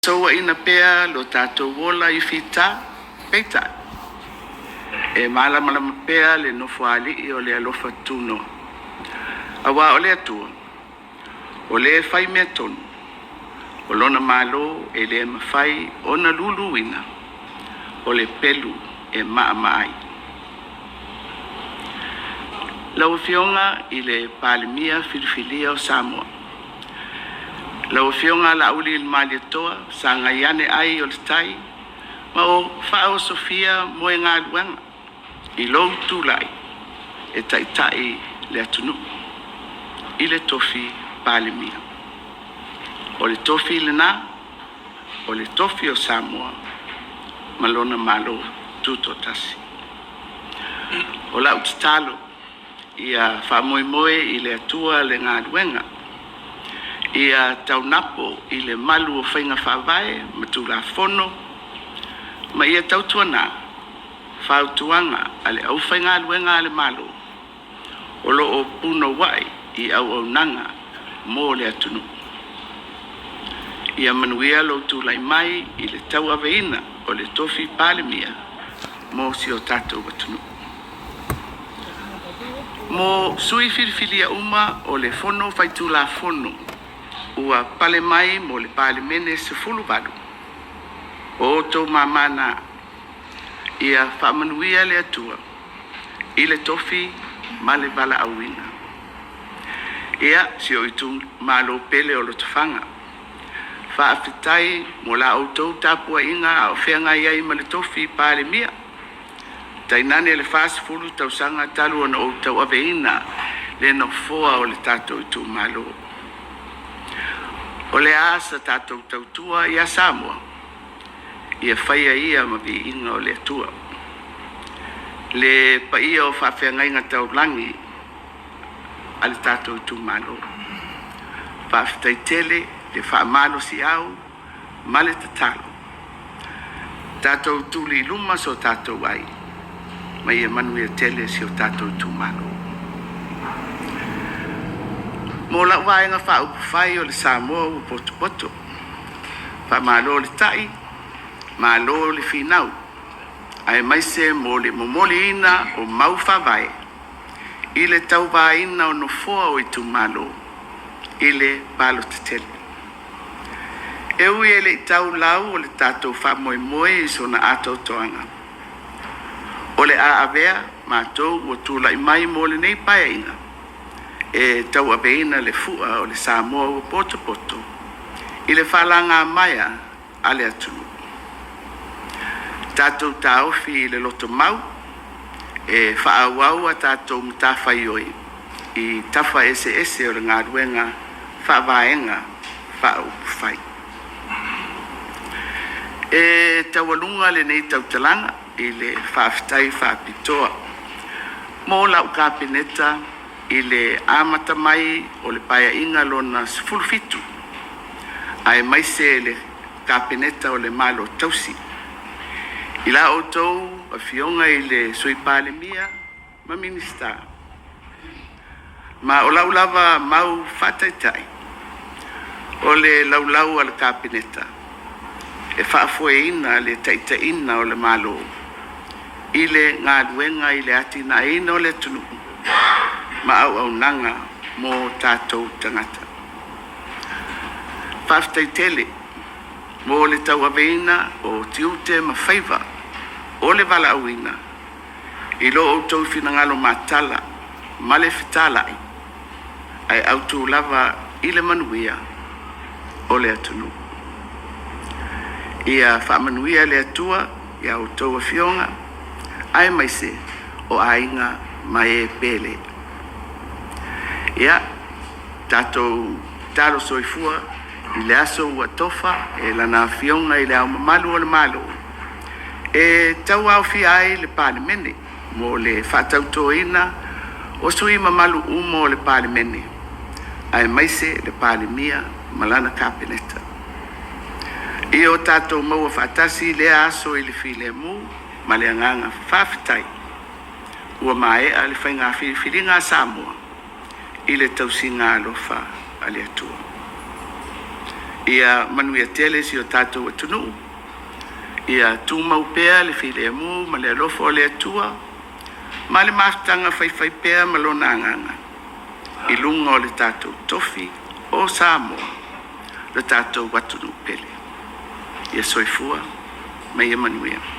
Sauaina pea lo tatou ola i fita, peitai, e malamalama pea le Nofoalii o le alofa tunoa, aua o le Atua, o le e fai mea tonu, o lona Malo e le mafai ona luluina, o le pelu e maamaa ai. Lau Afioga i le Palemia Filifilia o Samoa, lau Afioga Laaulialemalietoa Sagai ane ai o le Tai ma o faaosofia moegaluaga i lou tulai e taitai le atunuu i le tofi Palemia. O le tofi lena, o le tofi o Samoa ma lona Malo Tutoatasi. O lau tatalo ia faamoemoe i le Atua le galuega, ia taunapo i le malu o faiga faavae ma Tulafono ma ia tautuana fautuaga a le aufaigaluega a le Malo o lo o punouai i auaunaga mo le atunuu. Ia manuia lou tulai mai i le tauaveina o le tofi Palemia mo si o tatou atunuu. Mo sui usufono filifilia uma o le Fono Faitulafono ua pale mai mo le Palemene 18, o outou mama na. Ia faamanuia le Atua i le tofi ma le valaauina. Ia, si ou itumalo pele o Lotofaga, faafetai mo la outou tapuaiga a o feagai ai ma le tofi Palemia, tainane le 40 tausaga talu ona ou tauaveina le nofoa o le tatou itumalo. O le a sa tatou tautua ia Samoa? Ia faia ia ma viiga o le Atua. Le paia o faafeagaiga taulagi a le tatou itumalo, faafetai tele le faamalosiau ma le tatalo. Tatou tuli i luma so tatou ai ma ia manuia tele si o tatou itumalo. Mo lau Vaega Faaupufai o le Samoa ua potopoto, faamalo le tai, malo le finau, aemaise mo le momoliina o mau faavae i le tauvaina o nofoa o itumalo i le palota tele. E ui e le i tau lau o le tatou faamoemoe i sona atoatoaga, o le a avea matou ua tulai mai mo lenei Paeaiga e tauaveina le fua o le Samoa ua potopoto i le faalagamaea a le atunuu. Tatou taofi i le lotomau e faaauau a tatou matafaioi i tafa eseese o le galuega faa-Vaega Faaupufai. E taualuga lenei tautalaga i le faafetai faapitoa mo lau Kapeneta i le amata mai o le Paeaiga Lona XVII, aemaise le Kapeneta o le Malo Tausi. I la outou Afioga i le Sui Palemia ma Minisita, ma o lau lava mau faataitai, o le laulau a le Kapeneta e faafoeina le taitaiina o le Malo i le galuega i le atinaeina o le atunuu ma auaunaga mo tatou tagata. Faafetai tele mo le tauaveina o tiute ma faiva o le valaauina i lo outou finagalo matala ma le fetalai ae autu lava i le manuia o le atunuu. Ia faamanuia le Atua i a outou afioga aemaise o aiga ma e pele. Ia, tatou talo soifua i le aso ua tofa e Lana Afioga i Le Ao Mamalu o le Malo e tauaofia ai le Palemene mo le faatautoina o sui usufono mamalu uma o le Palemene aemaise le Palemia ma lana Kapeneta. Ia o tatou maua faatasi lea aso i le filemu ma le agaga faafetai ua maea le faiga filifiliga a Samoa i le tausiga alofa a le Atua. Ia manuia tele si o tatou atunuu, ia tumau pea le filemu ma le alofa o le Atua ma le mafutaga faifaipea ma Lona Agaga i luga o le tatou tofi o Samoa, lo tatou atunuu pele. Ia soifua ma ia manuia.